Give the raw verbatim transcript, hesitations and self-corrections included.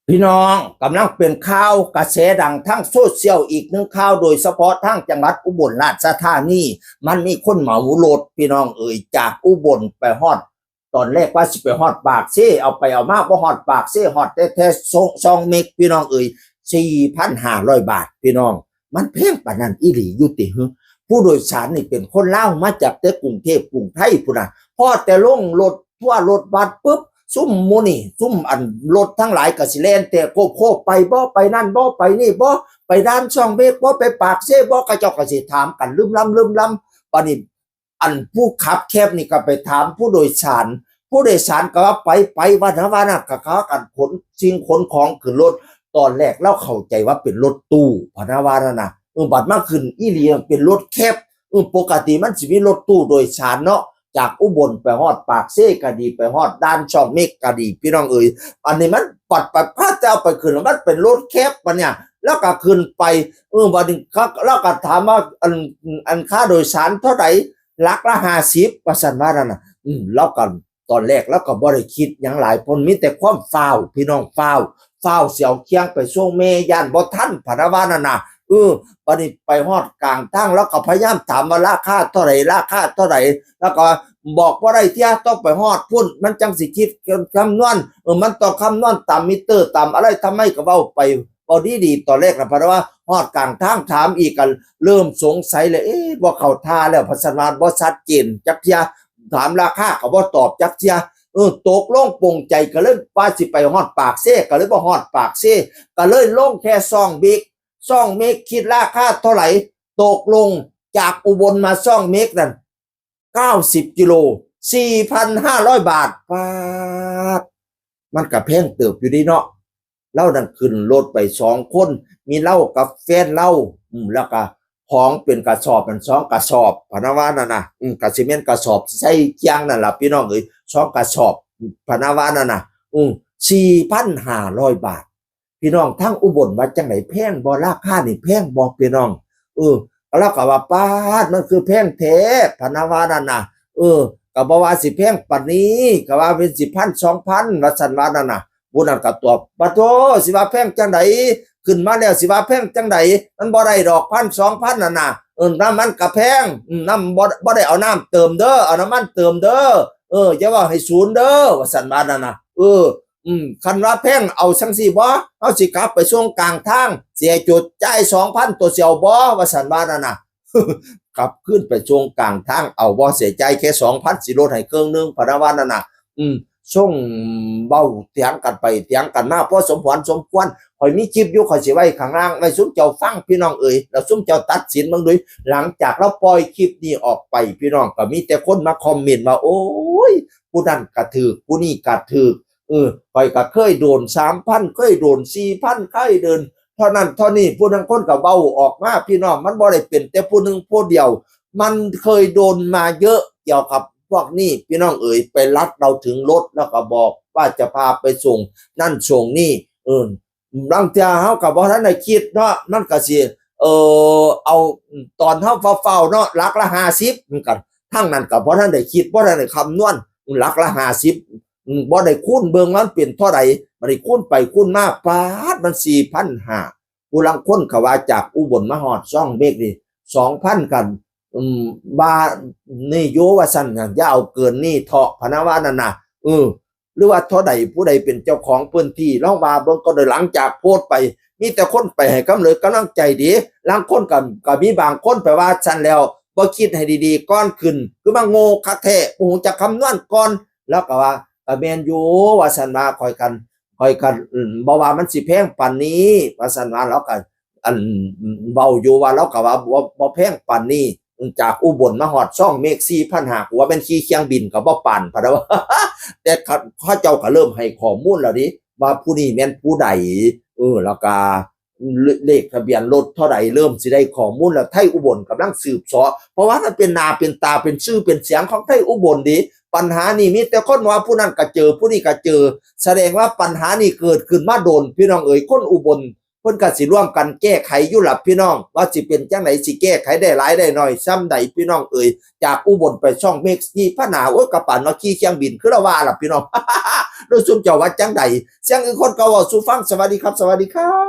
พี่น้อง กำลังเป็นข่าวกระแสดังทางโซเชียลอีกหนึ่งข่าว โดยเฉพาะทางจังหวัดอุบลราชธานี มันมีคนเหมารถ พี่น้องเอ๋ย จากอุบลไปฮอด ตอนแรกว่าสิไปฮอดปากเซ เอาไปเอามาบ่ฮอดปากเซ ฮอดแต่แท้ซองเม็ก พี่น้องเอ๋ย สี่พันห้าร้อยบาท พี่น้อง มันแพงปานนั้นอีหลีอยู่ติหึ ผู้โดยสารนี่เป็นคนลาวมาจากแต่กรุงเทพฯกรุงไทยพุ้นน่ะ พอแต่ลงรถทัวร์รถบัสปุ๊บ ซุมหมู่นี่ ซุมอันรถทั้งหลายก็สิแล่นแต่โคบๆ ไปบ่ ไปนั่นบ่ ไปนี่บ่ ไปด่านซองเม็กบ่ ไปปากเซบ่ เขาเจ้าก็สิถามกันลืมล้ำลืมล้ำ บัดนี้ อันผู้ขับแคบนี่ก็ไปถามผู้โดยสาร ผู้โดยสารก็ว่าไป ไป ว่านะ ว่านะ ก็เขากันขนสิ่งขนของขึ้นรถ ตอนแรกลาวเข้าใจว่าเป็นรถตู้ พะนะว่านั่นน่ะ เออ บัดมาขึ้นอีหลีมันเป็นรถแคบ เออ ปกติมันสิมีรถตู้โดยสารเนาะ จากอุบลไปฮอดปากเซก็ดี ไปฮอดด่านซองเม็กก็ดี พี่น้องเอ๋ย อันนี้มันบัด บัดพาเจ้าไปขึ้นแล้วมันเป็นรถแคบ บัดเนี่ย แล้วก็ขึ้นไป เออ บัดนี้เขา แล้วก็ถามว่า อัน อันค่าโดยสารเท่าไหร่ หลักละห้าสิบ ว่าซั่นว่านั่นน่ะ อืม แล้วก็ ตอนแรกลาวก็บ่ได้คิดหยังหลาย เพิ่นมีแต่ความฟ้าว พี่น้อง ฟ้าว ฟ้าวสิเอาเคียงไปส่งแม่ ย้านบ่ทัน พะนะว่านั่นน่ะ เออ บัดนี้ไปฮอดกลางทาง ลาวก็พยายามถามว่าราคาเท่าใด ราคาเท่าใด แล้วก็บอกบ่ได้เที่ย ต้องไปฮอดพุ้น มันจั่งสิคิดคำนวณ เออ มันต้องคำนวณตามมิเตอร์ ตามอะไร ทำไมก็เว้าไป เว้าดีๆ ตอนแรกน่ะ พะนะว่าฮอดกลางทางถามอีก ก็เริ่มสงสัยแล้ว เอ๊ะ บ่เข้าท่าแล้ว พะซั่นว่าบ่ชัดเจนจักเที่ย ถามราคาก็บ่ตอบจักเที่ย เออ ตกลงปลงใจก็เลยว่าสิไปฮอดปากเซ ก็เลยบ่ฮอดปากเซ ก็เลยลงแค่ซองเม็ก ซองเม็กคิดราคาเท่าไหร่ ตกลงจากอุบลมาซองเม็กนั่น เก้าสิบกิโล สี่พันห้าร้อยบาท ป๊าด มันก็แพงเติบอยู่เด้เนาะ ลาวนั่นขึ้นรถไปสองคน มีลาวกับแฟนลาว อืม แล้วก็ของเป็นกระสอบนั่นสองกระสอบ พะนะว่านั่นน่ะ อืม ก็สิแม่นกระสอบใส่เคียงนั่นล่ะ พี่น้องเอ๋ย สองกระสอบ พะนะว่านั่นน่ะ อืม สี่พันห้าร้อยบาท พี่น้องทางอุบลว่าจั่งใด แพงบ่ ราคานี่แพงบ่ พี่น้อง เออ ลาวก็ว่า ป๊าด มันคือแพงแท้ พะนะว่านั่นน่ะ เออ ก็บ่ว่าสิแพงปานนี้ ก็ว่าเป็นสิบพัน สองพัน ว่าซั่นว่านั่นน่ะ ผู้นั้นก็ตอบ ปะโธ่ สิว่าแพงจั่งใด ขึ้นมาแล้วสิว่าแพงจั่งใด มันบ่ได้ดอก พัน สองพัน นั่นน่ะ เออ น้ำมันก็แพง อืม น้ำบ่ บ่ได้เอาน้ำเติมเด้อ เอาน้ำมันเติมเด้อ เออ อย่าเว้าให้ศูนย์เด้อ ว่าซั่นว่านั่นน่ะ เออ อืม คันว่าแพงเอาจั่งซี้บ่ เฮาสิขับไปส่งกลางทาง สิให้โจดจ่ายสองพัน ตัวสิเอาบ่ ว่าซั่นว่านั่นน่ะ ขับขึ้นไปส่งกลางทาง เอาบ่ สิจ่ายแค่สองพัน สิลดให้ครึ่งหนึ่ง พะนะว่านั่นน่ะ อืม ส่งเว้าเถียงกันไปเถียงกันมา พอสมควรสมควร ข้อยมีคลิปอยู่ ข้อยสิไว้ข้างล่าง ไว้ซุมเจ้าฟัง พี่น้องเอ๋ย แล้วซุมเจ้าตัดสินเบิ่งดู หลังจากลาวปล่อยคลิปนี้ออกไป พี่น้อง ก็มีแต่คนมาคอมเมนต์ว่า โอ้ย ผู้นั้นก็ถืก ผู้นี้ก็ถืก เออ ข้อยก็เคยโดน สามพัน เคยโดน สี่พัน เคยโดน เท่านั้นเท่านี้ ผู้ลางคนก็เว้าออกมา พี่น้อง มันบ่ได้เป็นแต่ผู้หนึ่งผู้เดียว มันเคยโดนมาเยอะเกี่ยวกับพวกนี้ พี่น้องเอ๋ย ไปลัดลาวถึงรถ แล้วก็บอกว่าจะพาไปส่งนั่นส่งนี่ เออ ลางเทื่อเฮาก็บ่ทันได้คิดเนาะ มันก็สิ เออ เอา ตอนเฮาฟ้าวๆเนาะ หลักละห้าสิบ มันก็ ทางนั้นก็บ่ทันได้คิด บ่ทันได้คำนวณ หลักละห้าสิบ อืม บ่ได้คูณเบิ่งว่ามันเป็นเท่าใด บัดนี้คูณไปคูณมา ป๊าด มันสี่พันห้า ผู้ลางคนก็ว่าจากอุบลมาฮอดซองเม็กนี่ สองพัน กัน อืม ว่านี่อยู่ ว่าซั่นน่ะ อย่าเอาเกินนี่เถาะ พะนะว่านั่นน่ะ เออ หรือว่าเท่าใด ผู้ใดเป็นเจ้าของพื้นที่ ลองว่าเบิ่งก็ได้ หลังจากโพสต์ไป มีแต่คนไปให้กำเลิดกำลังใจดี ลางคนก็ ก็มีบางคนไปว่าซั่นแล้ว บ่คิดให้ดีๆก่อนขึ้น คือมาโง่คักแท้ บ่ฮู้จักคำนวณก่อน ลาวก็ว่า ก็แม่นอยู่ ว่าซั่นว่า ข้อยกัน ข้อยกัน อืม บ่ว่ามันสิแพงปานนี้ ว่าซั่นว่า ลาวก็ อัน เว้าอยู่ว่า ลาวก็ว่าบ่ บ่แพงปานนี้ จากอุบลมาฮอดซองเม็ก สี่พันห้า กูว่าแม่นขี่เครื่องบินก็บ่ปาน พะนะว่า แต่เขา เขาเจ้าก็เริ่มให้ข้อมูลแล้วเด้ ว่าผู้นี้แม่นผู้ใด เออ แล้วก็เลขทะเบียนรถเท่าใด เริ่มสิได้ข้อมูลแล้ว ไทยอุบลกำลังสืบเสาะ เพราะว่ามันเป็นหน้าเป็นตา เป็นชื่อเป็นเสียงของไทยอุบลเด้ ปัญหานี่มีแต่คนว่าผู้นั้นก็เจอ ผู้นี้ก็เจอ แสดงว่าปัญหานี่เกิดขึ้นมาโดน พี่น้องเอ๋ย คนอุบล เพิ่นก็สิร่วมกันแก้ไขอยู่ล่ะพี่น้อง ว่าสิเป็นจั่งใด สิแก้ไขได้หลายได้น้อยส่ำใด พี่น้องเอ๋ย จากอุบลไปซองเม็ก สี่พันห้า โอ้ย ก็ปานว่าขี่เครื่องบิน คือลาวว่าล่ะพี่น้อง หรือซุมเจ้าว่าจั่งใด เสียงอื่นคนก็เว้าสู่ฟัง สวัสดีครับ สวัสดีครับ